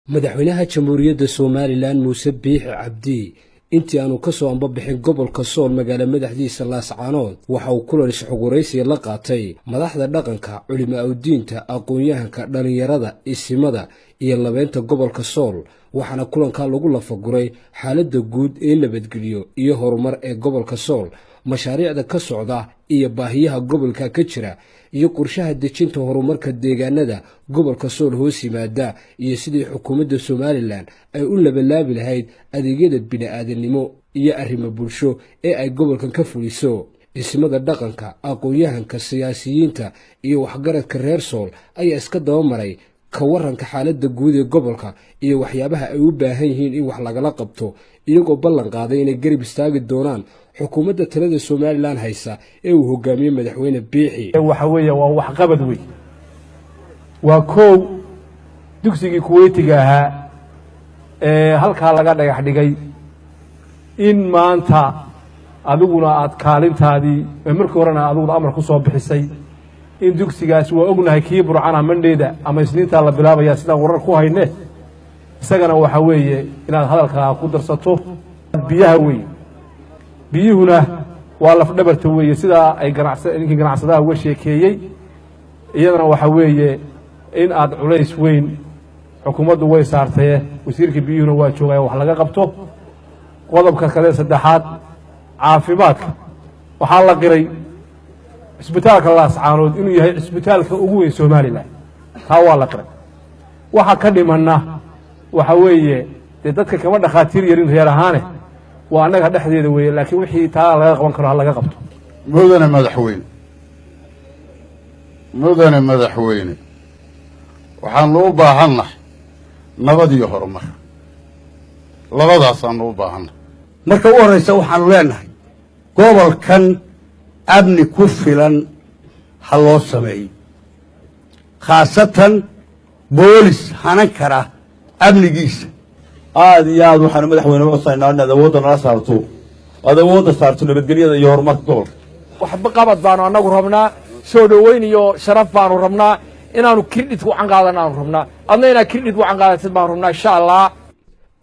Madaxweynaha Jamhuuriyadda Somalilan Muuse Biixi Cabdi intii aanu ka soo ambabixin gobolka Sool magaalo madaxdiisa Laascaanood, waxa uu kulan isxuguraysiya la qaatay madaxda dhaqanka, culimaa-udiinta, aqoon-yahanka, dhallinyarada, isimada iyo labeynta gobolka Sool. Waxaana kulankaa lagu lafaguray xaaladda guud ee nabadgelyo iyo horumar ee gobolka Sool, mashaariicda ka socda iyo baahiyaha gobolka ka jira, iyo qorshaha dejinta horumarka deegaanada gobolka Sool hoos yimaada, iyo sidii xukuumadda Somalilan ay u labalaabi lahayd adeegyada bini-aadannimo iyo arrimo bulsho ee ay gobolkan ka fuliso. Ismada dhaqanka, aqoon-yahanka, siyaasiyiinta iyo waxgaradka reer Sool ayaa iska dabamaray ka waranka xaaladda guud ee gobolka iyo waxyaabaha ay u baahan yihiin in wax lagala qabto, iyagoo ballan qaaday inay garab istaagi doonaan xukuumadda talada Somalilan haysa ee uu hogaamiyey madaxweyne Biixi. Waxa weeye waa waxqabad wey. Waa koow dugsigii Kuweytiga ahaa ee halkaa laga dhagax dhigay in maanta adiguna aad kaalintaadii ee markii horena adiguna amar ku soo bixisay in dugsigaas, waa ognahay kii Burcana Mandheyda ama Isniintaa la bilaabaya sidaan warar ku hayne, isagana waxa weeye inaad hadalkaa ku darsato. Biyaha wey, biyuhuna waa lafdhabarta weeye, sidaa ay ninkii ganacsadaha uga sheekeeyey. Iyadana waxa weeye in aad culays weyn xukuumaddu way saartaye, wasiirka biyuhuna waa joogaya, wax laga qabto. Qodobka kale saddexaad, caafimaadka. Waxaa la qiray cisbitaalka Laascaanood inuu yahay cisbitaalka ugu weyn Somalilan, taa waa la qiray. Waxa ka dhimanna waxa weeye dee dadka kama dhakhaatiir yarin reer ahaane, waa annaga dhexdeeda weeye, laakiin wixii taa laga qaban karo ha laga qabto. Mudane madaxweyne, mudane madaxweyne, waxaanu u baahannahay nabad iyo horumar, labadaasaanu u baahannahay. Marka u horraysa waxaanu leenahay gobolkan amni ku filan ha loo sameeyo, khaasatan boolis hanan kara amnigiisa. Aada iyo aad waxaanu madaxweyne u codsaynaa inaad awoodda nala saarto, aad awoodda saarto nabadgelyada iyo horumarka gobolka. Waxba qabad baanu annagu rabnaa, soo dhoweyn iyo sharaf baanu rabnaa, inaanu credit wacan qaadana aanu rabnaa, adna inaad credit wacan qaadatid baanu rabnaa, insha Allah.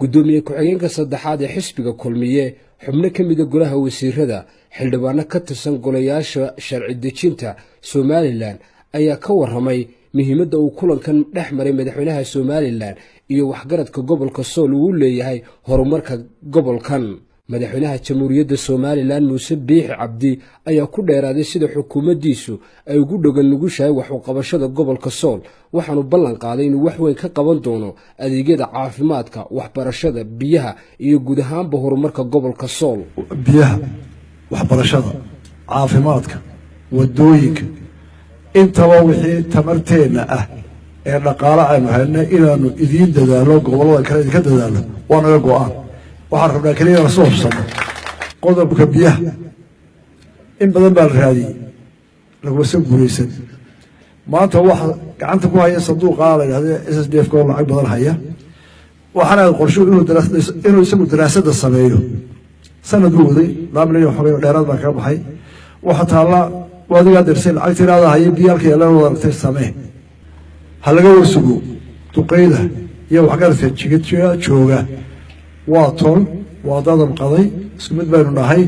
Guddoomiye ku-xigeenka saddexaad ee xisbiga Kulmiye, xubno ka mida golaha wasiirada, xildhibaano ka tirsan golayaasha sharci dejinta Somalilan ayaa ka warramay muhiimadda uu kulankan dhex maray madaxweynaha Somalilan iyo waxgaradka gobolka Sool uu leeyahay horumarka gobolkan. Madaxweynaha Jamhuuriyadda Somalilan Muuse Biixi Cabdi ayaa ku dheeraaday sida xukuumaddiisu ay ugu dhogan nugushahay wax uqabashada gobolka Sool, waxaanu ballan qaaday inuu wax weyn ka qaban doono adeegyada caafimaadka, waxbarashada, biyaha iyo guud ahaanba horumarka gobolka Sool. Biyaha, waxbarashada, caafimaadka, wadooyinka, intaba wixii tamarteenna ah ee dhaqaale aynu hayna inaanu idiin dadaalo, gobollada kale idinka dadaalo waa naga go-aan. Waxaan rabnaa keliya inaan soo hubsano qodobka biyaha. In badan baa la raadiyey, laguma soo guulaysan. Maanta waxa gacanta ku haya sanduuqa la yidhahdo SSDF ka oo lacag badan haya. Waxaana aad qorshuhu inuu isagu daraasadda sameeyo. Sanad buu waday, 2 milyan xogay dheeraad baa kaga baxay. Waxa taalla adigaa dirsay lacagta iraada haya, biyo halka yaalan wada aragtay, samee. Ha laga warsugo duqeyda iyo waxgaradka jigad jooga. Waa tol, waa dadab qaday, isku mid baynu nahay.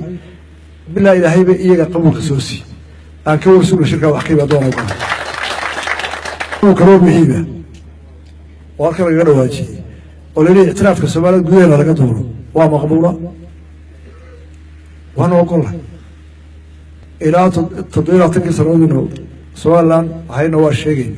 Bilaa ilaahayba iyaga qabuulka soo sii, aan ka warsugno shirkaa wax ka yimaado doona. Kaloo muhiima oo halkan lagaga dhawaajiyey oo laleeyahy ictiraafka Soomaalida gudaheena laga doono waa maqbuula, waana ogollahay. Ilaa 27-kii sanadoodinu Somaliland ahayna waa sheegayn.